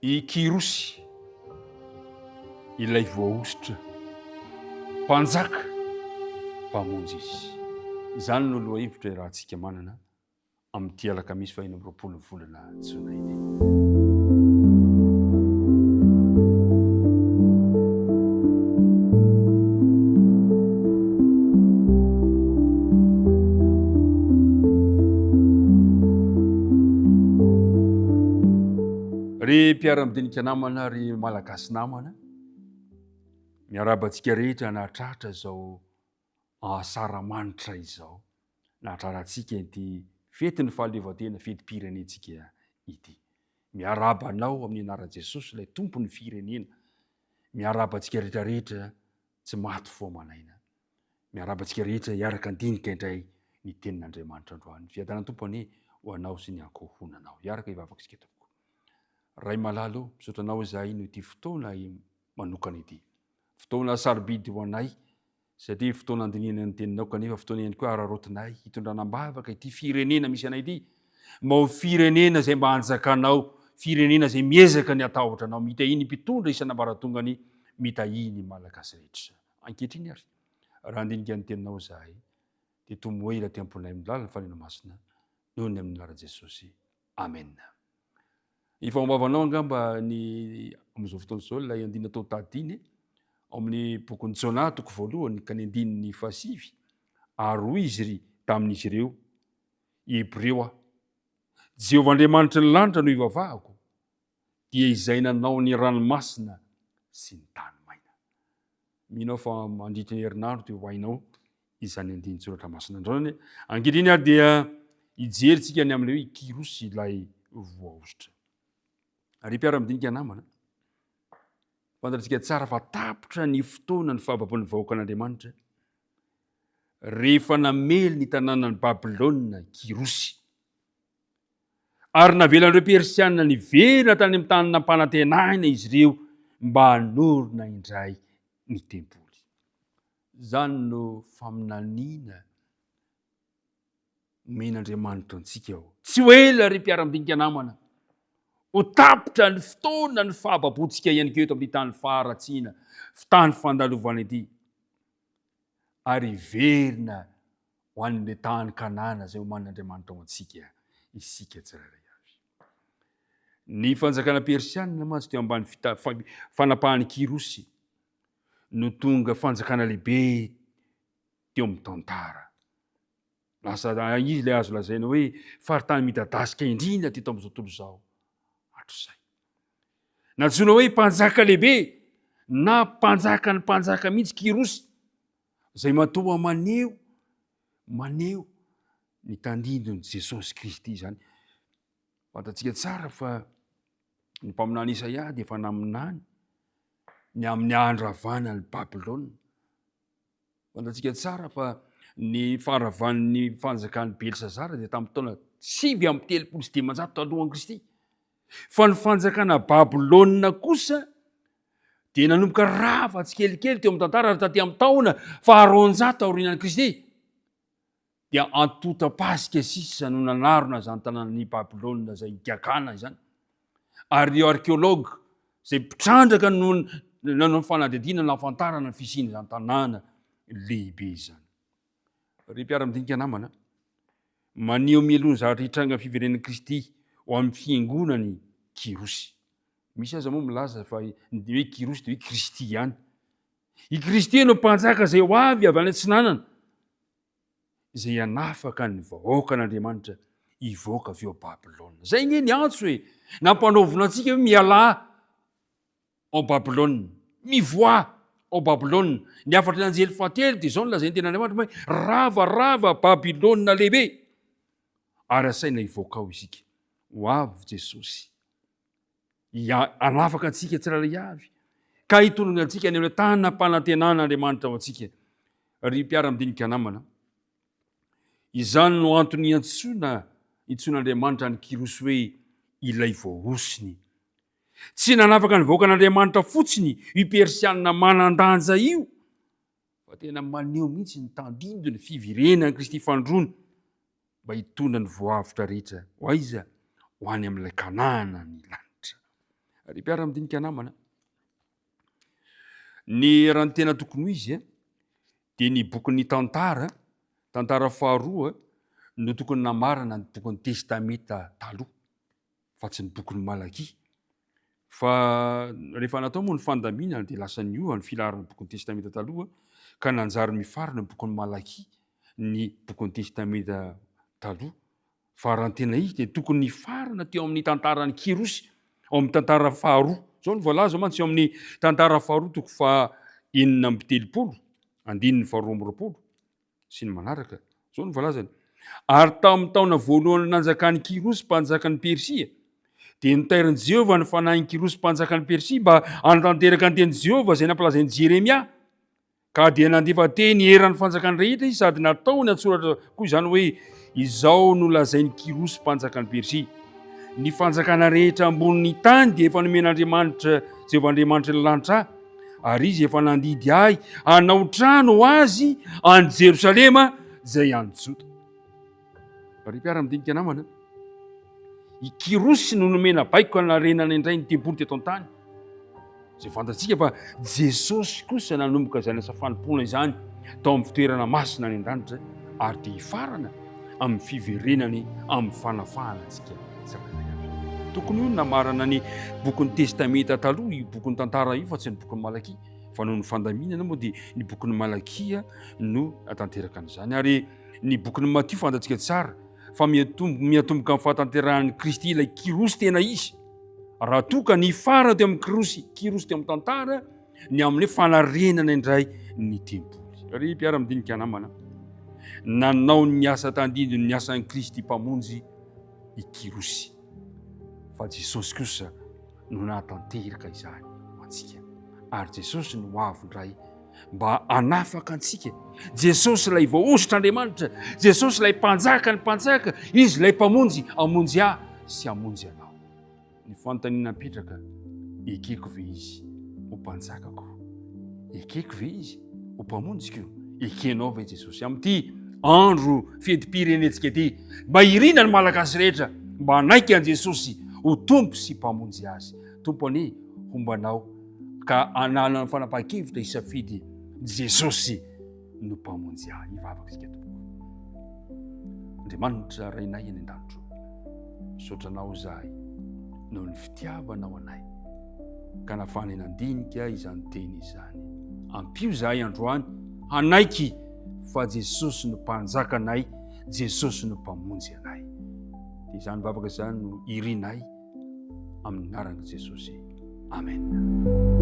I Kyrosy, ilay voahosotra, mpanjaka, mpamonjy izy. Izany no lohahevitra iarahantsika manana amin'ity alakamisy faha 26 ny volana jona ity. Ry mpiara-midinika namana, ry Malagasy namana, miarahaba antsika rehetra nahatratra izao asaramanitra izao, nahatrarantsika ity fetin'ny fahaleovantena, fetim-pirenentsika ity. Miarahaba anao amin'ny anaran'i Jesosy ilay Tompon'ny firenena. Miarahaba antsika rehetra rehetra tsy maty fo aman'aina. Miarahaba antsika rehetra hiaraka handinika indray ny tenin'Andriamanitra androany. Ny fiadanan'ny Tompo anie ho anao sy ny ankohonanao. Hiaraka hivavaka isika tompoko. Ray malala o, misaotra anao izahay noho ity fotoana manokana ity. Fotoana sarobidy ho anay satria fotoana andinihana ny teninao kanefa fotoana ihany koa araraotinay hitondrana am-bavaka ity firenena misy anay ity mba ho firenena izay mba hanjakanao, firenena izay miezaka ny hatahotra anao, mitahia ny mpitondra isan'ambaratongany, mitahia ny Malagasy rehetra. Ankehitriny ary, raha handinika ny teninao izahay, dia tomoera aty am-ponay amin'ny lalan'ny Fanahy Masina, noho ny amin'ny anaran'i Jesosy. Amena. Efa ao am-bavanao angamba ny amin'izao fotoana izao ilay andininy atao tadiny ao amin'ny bokin'i Jona toko voalohany ka ny andininy fahasivy ary hoy izy ry tamin'izy ireo Hebreo aho. Jehovah Andriamanitry ny lanitra no ivavahako, dia izay nanao ny ranomasina sy ny tany maina. Mino aho fa mandritra ny herinandro dia ho hainao izany andinin-tsoratra masina androany. Ankehitriny ary dia hijery tsika ny amin'ilay hoe i Kyrosy ilay voahosotra. Ary mpiara-midinika namana, fantatsika tsara fa tapitra ny fotoana ny fahababoan'ny vahoakan'Andriamanitra rehefa namely ny tanànan'i Babylona Kyrosy. Ary navelan'ireo Persiana niverina tany amin'ny tany nampanantenaina izy ireo mba hanorina indray ny tempoly. Izany no faminaniana omen'Andriamanitra antsika ao. Tsy ho ela ry mpiara-midinika namana, ho tapitra ny fotoana ny fahababoantsika ihany koa eto amin'ity tany faharatsiana, tany fandalovana ity. Ary hiverina ho any le tany Kanana izay omanin'Andriamanitra ho antsika isika tsirairay avy. Ny fanjakana persianina mantsy teo ambany fanapahan'i Kyrosy no tonga fanjakana lehibe teo amin'ny tantara. Lasa izy ilay azo lazaina hoe faritany midadasika indrindra teto amin'izao tontolo izao hatrizay. Nantsoina hoe mpanjaka lehibe na mpanjakan'ny mpanjaka mihitsy Kyrosy izay matoa maneho maneho ny tandindon'i Jesosy Kristy izany. Fantatsika tsara fa ny mpaminany Isaia dia efa naminany ny amin'ny handravana ny Babylona. Fantatsika tsara fa ny faharavan'ny fanjakan'i Belsazara dia tamin'ny taona 539 talohan'i Kristy. Fa ny fanjakana Babylona kosa dia nanomboka rava tsikelikely teo amin'ny tantara ary taty amin'ny taona faharoanjato aorianan'i Kristy dia antontam-pasika sisa no nanarona izany tanànan'i Babylona izay gagana izany. Ary ireo arkeologa izay mpitrandraka no nanao fanadihadiana nahafantarana ny fisian'izany tanàna lehibe izany. Ry mpiara-midinika namana, maneho mialoha ny zavatra hitranga ny fiverenan'i Kristy ho amin'ny fiangonany Kyrosy. Misy aza moa milaza fa ny hoe Kyrosy dia hoe Kristy ihany. I Kristy no mpanjaka izay ho avy avy any atsinanana, izay hanafaka ny vahoakan'Andriamanitra hivoaka avy ao Babylona. Izay nge ny antso e! Nampanaovina antsika hoe mialà ao Babylona, mivoaha ao Babylona. Ny hafatry ny anjely fahatelo dia izao no lazain'ny tenin'Andriamanitra hoe rava, rava Babylona lehibe. Ary asaina hivoaka ao isika. Ho avy Jesosy. Hanafaka antsika tsirairay avy ka hitondra antsika any amin'ny tany nampanantenana Andriamanitra ho antsika. Ry mpiara-midinika namana, izany no antony iantsoana intsoin'Andriamanitra an'i Kyrosy hoe ilay voahosony. Tsy nanafaka ny vahoakan'Andriamanitra fotsiny io Persianina manan-danja io, fa tena maneho mihitsy ny tandindon'ny fiverenan'i Kristy fandroana mba hitondra ny voavotra rehetra ho aiza? Ho any amin'ilay Kanana ny lanitra. Ry mpiara-midinika namana, ny raha ny tena tokony ho izy dia ny bokin'ny tantara, tantara faharoa no tokony namarana ny bokin'ny Testamenta taloha fa tsy ny bokin'i Malakia. Fa rehefa natao moa ny fandaminana dia lasa niova ny filaharan'ny bokin'ny Testamenta taloha ka nanjary mifarana ny bokin'i Malakia ny bokin'ny Testamenta taloha. Fa raha ny tena izy dia tokony nifarana teo amin'ny tantaran'i Kyrosy, ao amin'ny tantara faharoa. Izao no voalaza mantsy ao amin'ny tantara faharoa toko faha 36, andininy faharoa 22 sy ny manaraka. Izao no voalazany. Ary tamin'ny taona voalohany nanjakan'i Kyrosy mpanjakan'i Persia, dia notairin'i Jehovah ny fanahin'i Kyrosy mpanjakan'i Persia mba hanatanteraka ny tenin'i Jehovah izay nampilazain'i Jeremia. Ka dia nandefa teny eran'ny fanjakany rehetra izy sady nataony an-tsoratra koa izany hoe, Izao no lazain'i Kyrosy mpanjakan'i Persia, Ny fanjakana rehetra ambonin'ny tany dia efa nomen'Andriamanitra, Jehovah Andriamanitry ny lanitra ahy, ary izy efa nandidy ahy hanao trano ho azy any Jerosalema izay any Joda. Ry mpiara-midinika namana, i Kyrosy no nomena baiko hanarenana indray ny tempoly teto an-tany. Izay fantatsika fa Jesosy kosa nanomboka izany asa fanompoana izany tao amin'ny fitoerana masina any an-danitra ary dia hifarana amin'ny fiverenany amin'ny fanafahana antsika tsirairay avy. Tokony ho namarana ny bokin'ny Testamenta taloha io bokin'ny tantara io fa tsy ny bokin'ny Malakia. Fa noho ny fandaminana moa dia ny bokin'ny Malakia no tanteraka an'izany. Ary ny bokin'ny Matio fantatsika tsara fa miatomboka amin'ny fahatanterahan'i Kristy ilay Kyrosy tena izy. Raha toa ka nifarana teo amin'ny Kyrosy, Kyrosy teo amin'ny tantara, ny amin'ny hoe fanarenana indray ny tempoly. Ry mpiara-midinika namana, nanao ny asa tandindon'ny ny asan'i Kristy Mpamonjy i Kyrosy. Fa Jesosy kosa no nahatanteraka izany ho antsika. Ary Jesosy no ho avy indray mba hanafaka antsika. Jesosy ilay voahosotr'Andriamanitra, Jesosy ilay mpanjaka ny mpanjaka, Izy ilay mpamonjy, hamonjy ahy sy hamonjy anao. Ny fanontaniana apetraka, ekeko ve Izy ho mpanjakako? Ekeko ve Izy ho mpamonjiko? Ekenao ve Jesosy amin'ity andro fetim-pirenentsika ity? Mba irina ny Malagasy rehetra mba hanaiky an'i Jesosy ho Tompo sy Mpamonjy azy. Tompo anie homba anao ka hanana ny fanapahan-kevitra hisafidy Jesosy no Mpamonjy ahy. Hivavaka isika tompoko. Andriamanitra Rainay any an-danitra, misaotra Anao izahay noho ny fitiavanao anay ka nahafahanay nandinika izany teny izany. Ampio izahay androany hanaiky fa Jesosy no Mpanjakanay, Jesosy no Mpamonjy anay. Dia izany vavaka izany no irinay amin'ny anaran'i Jesosy. Amen.